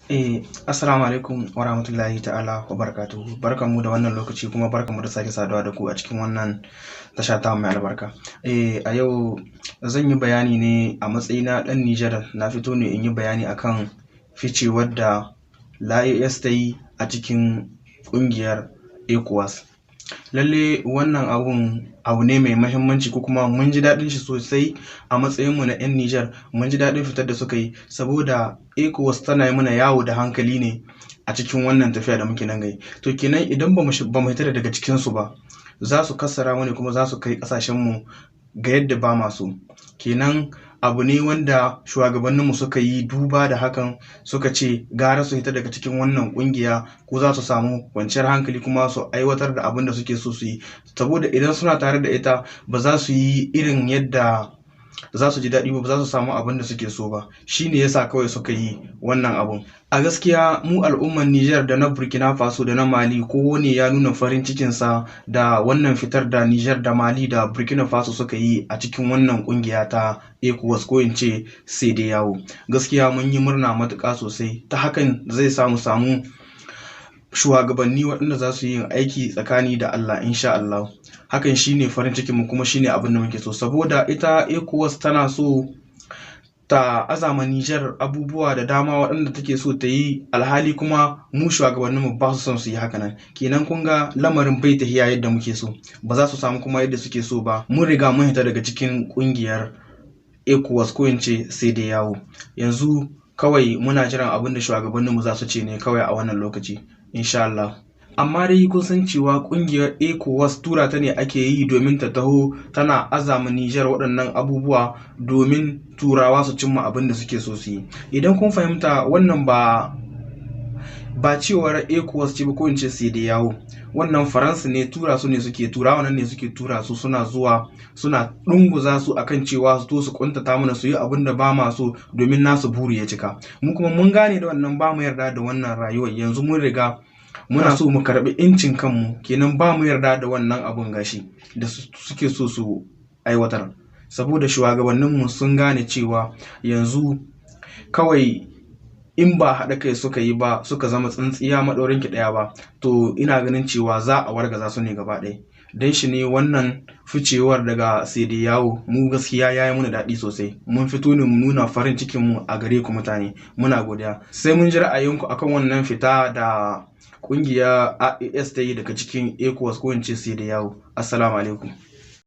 Assalamu alaikum wa rahmatullahi ta'ala wa barakatuhu. Barkanmu da wannan lokaci kuma barkanmu da sake saduwa da ku a cikin wannan tasha ta mai albarka. A yau zan yi bayani ne a matsayina ɗan Nijar. Na fito ne in yi bayani akan ficewar da l'AES ta yi a cikin ƙungiyar ECOWAS. Lalle wannan abun abu ne mai mahimmanci, ko kuma mun ji daɗin shi sosai a matsayinmu na 'yan Nijar. Mun ji daɗin fitar da suka yi, saboda ECOWAS tana yi mana yawo da hankali ne a cikin wannan tafiya da muke nan gai. To kenan idan ba mu fita daga cikinsu ba, za su kassara mu ne, kuma za su kai ƙasashenmu ga yadda ba ma so. Kenan abu ne wanda shugabanninmu suka yi duba da hakan, suka ce gara su fita daga cikin wannan kungiya, ko za su samu kwanciyar hankali kuma su aiwatar da abin da suke so su yi, saboda idan suna tare da ita ba za su yi irin yadda za su ji daɗi ba, ba za su samu abin da suke so ba. Shi ne yasa kawai suka yi wannan abun. A gaskiya mu al'umman Nijar da na Burkina Faso da na Mali, kowane ya nuna farin cikinsa da wannan fitar da Nijar da Mali da Burkina Faso suka yi a cikin wannan kungiya ta ECOWAS, ko in ce CEDEAO. Gaskiya mun yi murna matuƙa sosai. Ta hakan zai samu shugabanni waɗanda za su yi aiki tsakani da Allah, insha Allah. Hakan shine farin cikin mu kuma shine abin da muke so, saboda ita ECOWAS tana so ta azama Nijar abubuwa da dama waɗanda take so ta yi, alhali kuma mu shugabanninmu ba su son su yi haka nan. Kenan kun ga lamarin bai tafiya yadda muke so, ba za su samu kuma yadda suke so ba. Mun riga mun hita daga cikin ƙungiyar ECOWAS, ko in ce CEDEAO. Yanzu kawai muna jiran abin da shugabanninmu za su ce ne kawai a wannan lokaci, insha Allah. Amma dai kun san cewa kungiyar ECOWAS tura ta ne ake yi domin ta taho tana azama Nijar waɗannan abubuwa, domin turawa su cimma abin da suke so su yi. Idan kun fahimta, wannan ba cewar ECOWAS ce ba, ko in ce CEDEAO. Wannan Faransa ne tura su ne suke turawa nan ne suke tura su, suna zuwa suna ɗunguza su akan cewa su to su kuntata mana, su yi abin da ba ma so, domin nasu buri ya cika. Mu kuma mun gane da wannan, ba mu yarda da wannan rayuwar. Yanzu mun riga muna so mu karɓi incin kanmu. Kenan ba mu yarda da wannan abun gashi da suke so su aiwatar, saboda shugabanninmu sun gane cewa yanzu kawai in ba haɗa kai suka yi ba, suka zama tsintsiya maɗaurin ki ɗaya ba, to ina ganin cewa za a wargaza su ne gaba ɗaya. Don shi ne wannan ficewar daga CEDEAO mu gaskiya ya yi muna daɗi sosai. Mun fito ne mu nuna farin cikin mu a gare ku mutane. Muna godiya. Sai mun ji ra'ayinku akan wannan fita da ƙungiyar AES ta yi daga cikin ECOWAS, ko in ce CEDEAO. Assalamu alaikum.